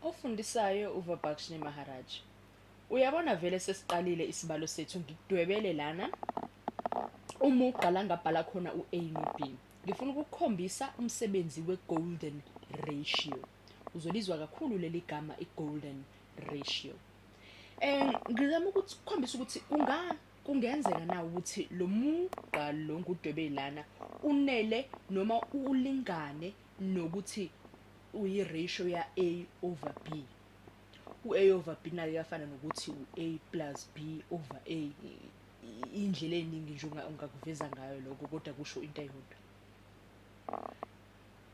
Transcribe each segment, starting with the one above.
Ofundisayo uVabakshini Maharaj. Uyabona vele sesiqalile isibalo sethu, ngikudwebele lana umugqa la ngabhala khona u-A no-B. Ngifuna ukukukhombisa umsebenzi we-golden ratio. Uzolizwa kakhulu leli gama i-golden ratio. Ngizama ukuthi kukhombisa ukuthi kungenzeka na ukuthi lo mugqa lo ngudwebe lana unele noma ulingane nokuthi uyi-ratio ya A over B. U-A over B nayo iyafana nokuthi u-A plus B over A. Indlela eningi nje ungakuveza ngayo lokho, kodwa kusho into eyodwa.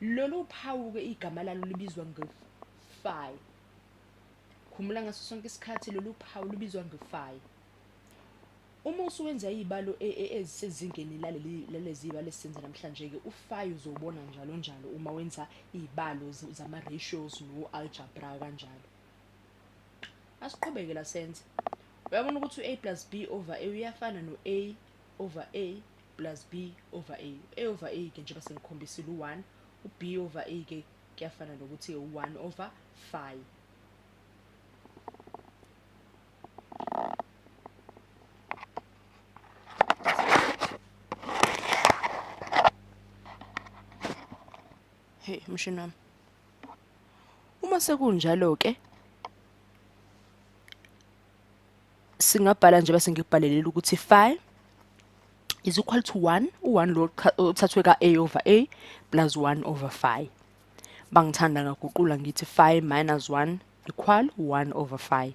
Lolu phawu-ke igama lalo libizwa nge-phi. Khumbula ngaso sonke isikhathi lolu phawu lubizwa nge-phi. Uma usuwenza iy'balo ezisezingeni lalezi y'balo esizenza namhlanje-ke, u-phi uzowubona njalo njalo uma wenza iy'balo zama-ratios no-algebra kanjalo. Asiqhubeke la senze. Uyabona ukuthi u-A plus B over A uyafana no-A over A plus B over A. A over A-ke njengoba sengikhombisile u-1, u-B over A-ke kuyafana nokuthi u-1 over 5. Hey, mshini wami. Uma sekunjalo-ke, singabhala nje bese ngikubhalelela ukuthi phi is equal to 1, u-1 lo othathwe ka-A over A plus 1 over phi. Bangithanda ngaguqula ngithi phi minus 1 equal 1 over phi.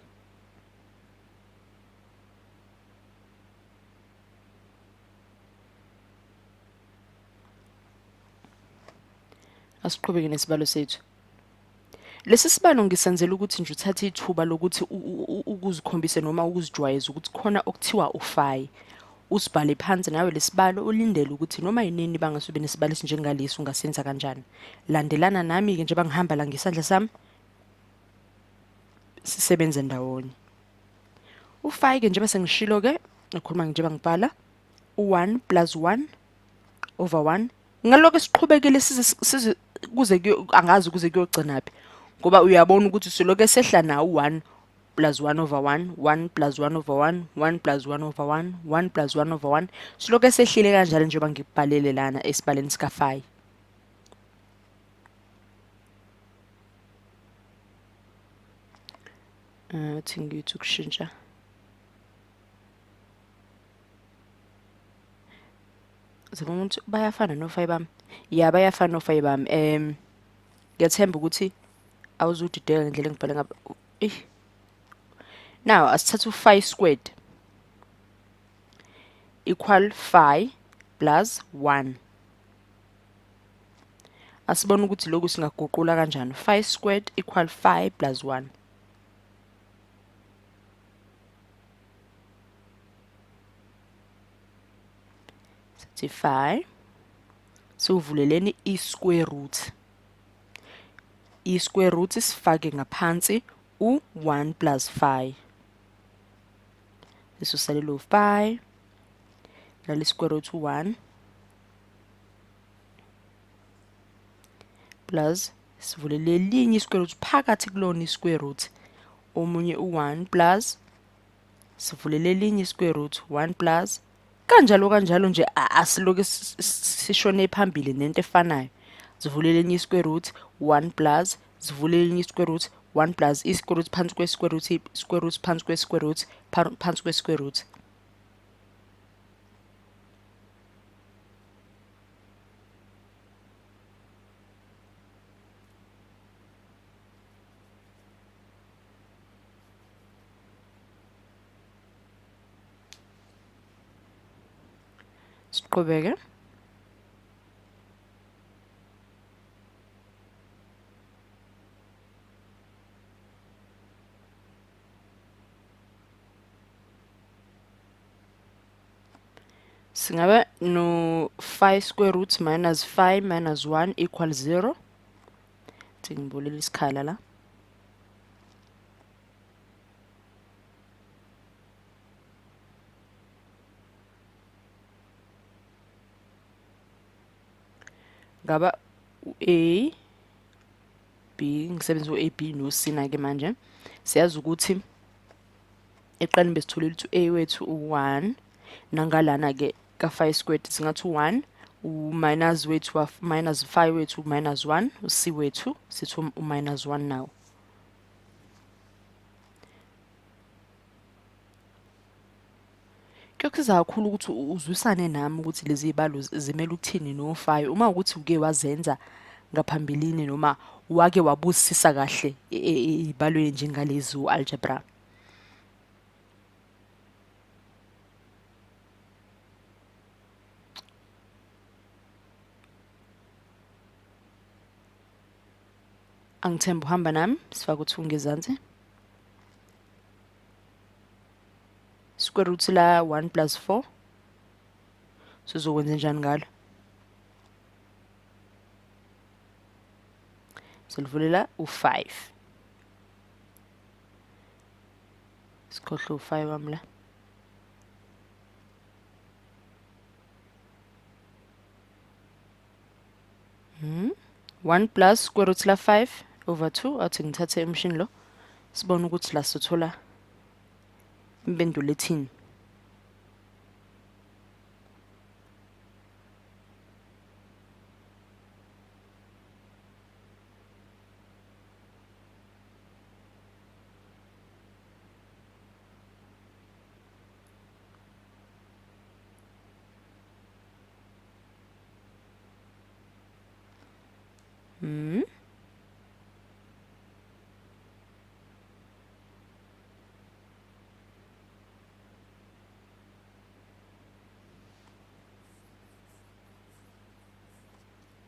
Asiqhubeke nesibalo sethu. Lesi sibalo ngisenzela ukuthi nje uthathe ithuba lokuthi ukuzikhombise noma ukuzijwayeze ukuthi khona okuthiwa u-phi. Usibhale phansi nawe lesibalo, ulindele ukuthi noma yinini bangase ube nesibalo esinjengalesi ungasenza kanjani. Landelana nami-ke njengoba ngihamba la ngesandla sami, sisebenze ndawonye. U-phi-ke njengoba sengishilo-ke, ngikhuluma njengoba ngibhala, u-1 plus 1 over 1. Ngalokho siqhubekile size kuze angazi kuze kuyogcinaphi, ngoba uyabona ukuthi silokhu esehla nawo u-1 plus 1 over 1, 1 plus 1 over 1, 1 plus 1 over 1, 1 plus 1 over 1. Silokhu esehlile kanjalo njengoba ngikubhalele lana esibaleni sika-phi. Uthi ngithi ukushintsha. Zama ukuthi bayafana no-phi bami. Ya, bayafana no-phi bami. Ngiyathemba ukuthi awuzudideka ngendlela engibhale ngayo. Now asithathe u-phi squared equal phi plus 1. Asibone ukuthi lokhu singaguqula kanjani. Phi squared equal phi plus 1. Sithi phi siwuvuleleni i-square root. I-square root sifake ngaphansi u-1 plus phi. Sisusa lelo phi nale square root u-1 plus sivulele elinye i-square root phakathi kulona i-square root, omunye u-1 plus sivulele elinye i-square root 1 plus kanjalo kanjalo nje, asiloke sishone phambili nento efanayo. Sivulele elinye i-square root 1 plus, sivulele elinye i-square root 1 plus i-square root phansi kwe-square root, i-square root phansi kwe-square root, phansi kwe-square root. Siqhubeke. Singabe no phi square root minus phi minus 1 equal 0. Thi ngibulele isikhala la. Ngaba u-A, B, B, ngisebenzisa u-A, B no-C na-ke manje. Siyazi ukuthi eqaleni besitholile ukuthi u-A wethu u-1, nangalana-ke ka-phi squared singathi u-1, u-minus wethu, minus phi wethu minus 1, u-C wethu sithi u-minus 1 nawo. Kuyokusiza kakhulu ukuthi uzwisane nami ukuthi lezi zibalo zimele ukuthini no-phi, uma ukuthi uke wazenza ngaphambilini noma wake wabuzisisa kahle ey'balweni njengalezi u-algebra. Angithemba uhamba nami, sifake u-2 ngezansi. Square root la 1 plus 4 sizokwenza njani ngalo? Silivulela u-5. Sikhohlwe u-5 wami la. 1 plus square root la 5 over 2. Athi ngithathe umshini lo sibone ukuthi la sithola impendulo ethini.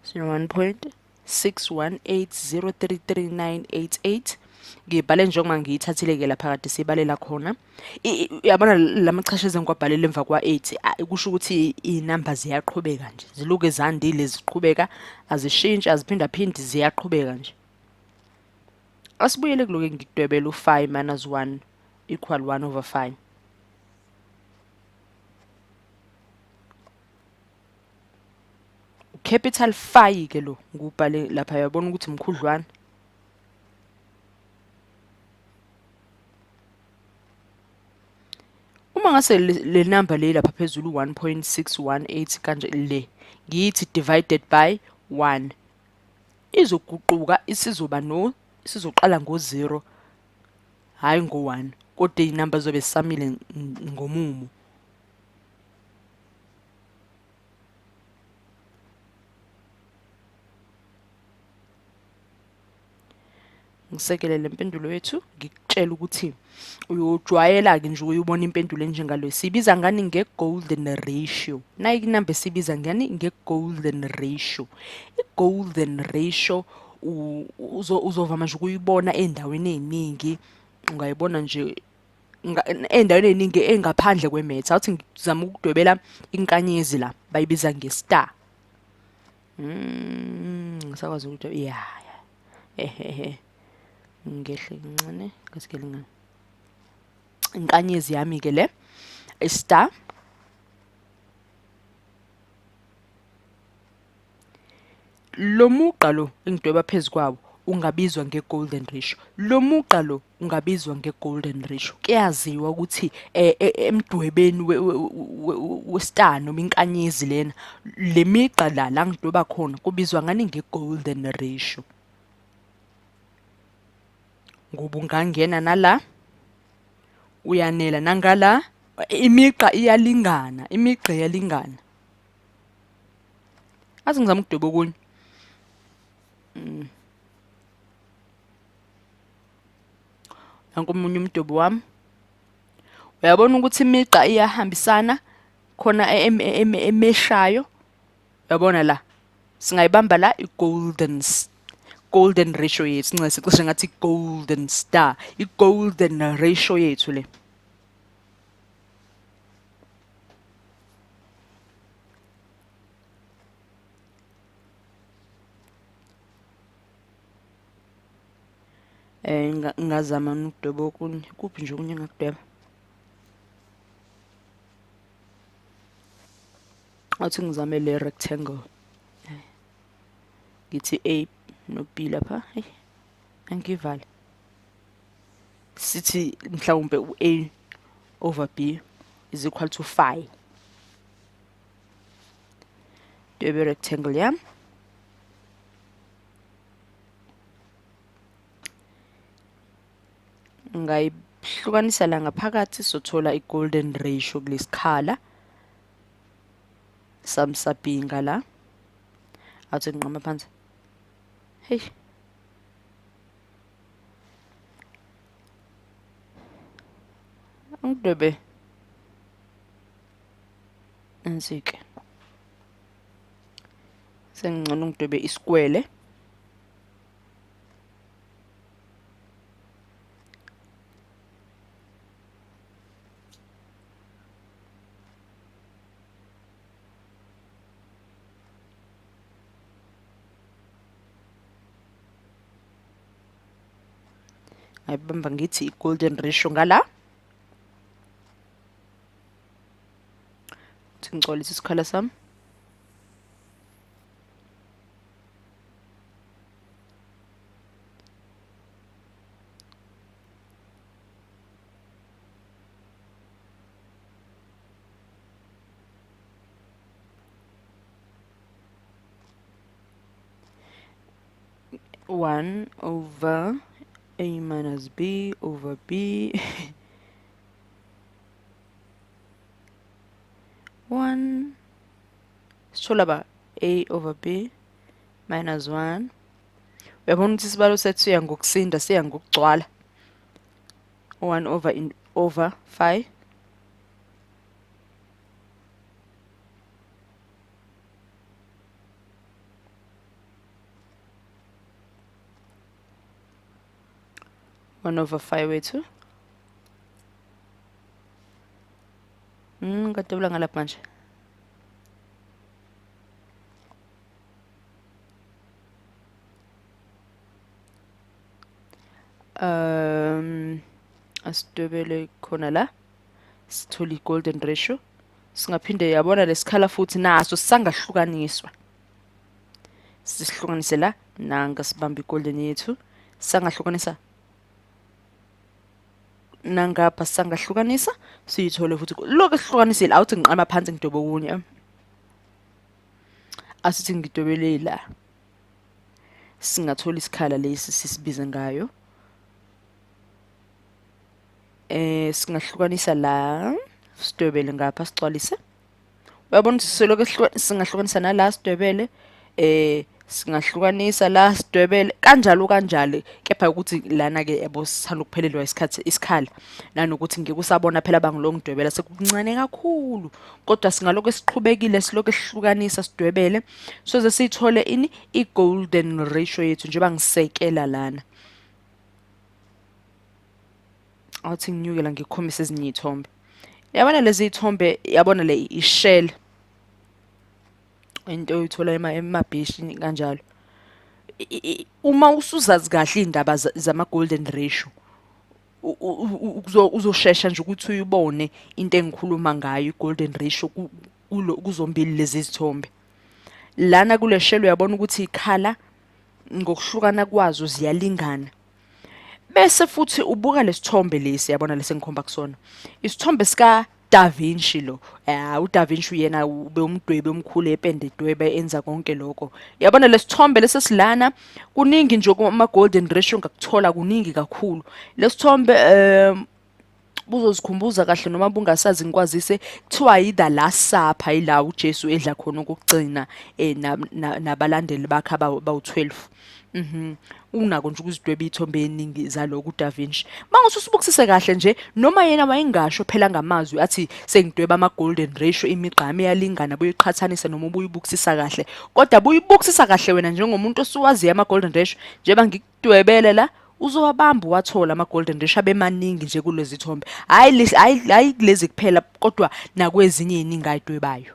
So 1.618033988 ngibhale njengoba ngiyithathile ke lapha kade sibalela khona. Uyabona lamachashaza engiwabhalele emva kwa-8 kusho ukuthi iy'namba ziyaqhubeka nje, ziluke zandile ziqhubeka, azishintshi, aziphindaphindi, ziyaqhubeka nje. Asibuyele kuloku engikudwebela u-phi minus 1 equal 1 over phi. Capital phi ke lo ngubhale lapha, uyabona ukuthi mkhudlwana. Uma ngase le number le lapha phezulu 1.618 kanje le ngiyithi divided by 1 izoguquka isizoba no isizoqala ngo-0 hayi ngo-1, kodwa inamba zobe samile ngomumo. Ngisekele le mpendulo yethu, ngikutshela ukuthi uyojwayela-ke nje uyibona impendulo enjengalo. Siyibiza ngani? Nge-golden ratio. Nayi inamba esiyibiza ngani? Nge-golden ratio. I-golden ratio uzovama nje ukuyibona ey'ndaweni ey'ningi, ungayibona nje ey'ndaweni ey'ningi engaphandle kwe-maths. Awuthi ngizama ukudwebela inkanyezi la, bayibiza nge-star. Ngisakwazi ukudweba, ya ehehe. Ngehle kancane ngathi lingana inkanyezi yami ke le star. Lo mugqa lo engidweba phezu kwawo ungabizwa nge-golden ratio. Lo mugqa lo ungabizwa nge-golden ratio. Kuyaziwa ukuthi emdwebeni we-star noma inkanyezi lena, le migqa la ngidweba khona kubizwa ngani? Nge-golden ratio. Ngoba ungangena nala uyanela nangala, imigqa iyalingana, imigqa iyalingana. Athi ngizama ukudweba okunye. Nanku omunye umdwebo wami. Uyabona ukuthi imigqa iyahambisana khona emeshayo. Uyabona la singayibamba la i-golden ratio yethu, ncese cishe ngathi golden star, i-golden ratio yethu le. Ngazama ukudweba okunye, kuphi nje okunye engakudweba? Athi ngizame le rectangle. Ngithi A no B lapha. Hey. Angivale. Sithi mhlawumbe u-A over B is equal to phi. Dwebe rectangle yami. Ngayihlukanisa la ngaphakathi sothola i-golden ratio kulesikhala samsabhinga la. Awuthi nginqama phansi. Hey. Angidwebe. Nansi-ke. Sengingcono ngidwebe isikwele. Ngayibamba ngithi i-golden ratio ngala. Uthi ngigcwalise isikhala sami. 1 over A minus B over B. 1. Sithola ba A over B minus 1. Uyabona ukuthi isibalo sethu siya ngokusinda, siya ngokugcwala. 1 over in over 5. 1 over 5 wethu. Ngadubula ngalapha manje. Asidwebele khona la. Sithole i-golden ratio. Singaphinde yabona lesikhala futhi naso sisangahlukaniswa. Sisihlukanise la, nanga sibamba i-golden yethu. Sangahlukanisa nangapha, sangahlukanisa siyithole futhi. Lokho esihlukanisile awuthi ngiqama phansi ngidwebe okunye. Asithi ngidwebele la. Singathola isikhala lesi sisibize ngayo. Singahlukanisa la, sidwebele ngapha sigcwalise. Uyabona ukuthi selokhu singahlukanisa nala sidwebele, singahlukanisa la sidwebele kanjalo kanjalo. Kepha ukuthi lana ke yabo sithanda ukuphelelwa isikhathi isikhala, nanokuthi ngeke usabona phela bangilo ngidwebela sekuncane kakhulu, kodwa singalokho siqhubekile silokho esihlukanisa sidwebele soze sithole ini i-golden ratio yethu njengoba ngisekela lana. Awuthi nginyukela ngikukhombise ezinye iy'thombe. Yabona lezi iy'thombe, yabona le ishell, into oyithola emabhishi kanjalo. Uma usuzazi kahle iy'ndaba zama-golden ratio, uzoshesha nje ukuthi uyibone into engikhuluma ngayo, i-golden ratio kuzombili lezi zithombe. Lana kule shell uyabona ukuthi ikhala ngokuhlukana kwazo ziyalingana. Bese futhi ubuka lesithombe lesi, yabona lesi engikhomba kusona. Isithombe sika Da Vinci lo. uDa Vinci uyena ube umdwebi omkhulu epende edweba enza konke lokho. Yabona lesithombe lesi silana kuningi nje kuma golden ratio ngakuthola kuningi kakhulu. Lesithombe buzozikhumbuza kahle noma bungasazi ngikwazise, kuthiwa yi The Last Supper, ila uJesu edla khona okugcina nabalandeli bakhe abawu-12. Unako nje ukuzidweba iy'thombe ey'ningi zalokhu uDa Vinci. Mangase usibukisise kahle nje, noma yena wayengasho phela ngamazwi athi sengidweba ama-golden ratio, imigqa iyalingana, buyiqhathanisa noma ubuyibukisisa kahle. Kodwa buyibukisisa kahle wena njengomuntu osuwaziyo ama-golden ratio, njengoba ngikudwebele la, uzowabamba uwathola ama-golden ratio abe maningi nje kulezi thombe. Hhayi kulezi kuphela, kodwa nakwezinye ey'ningi ayidwebayo.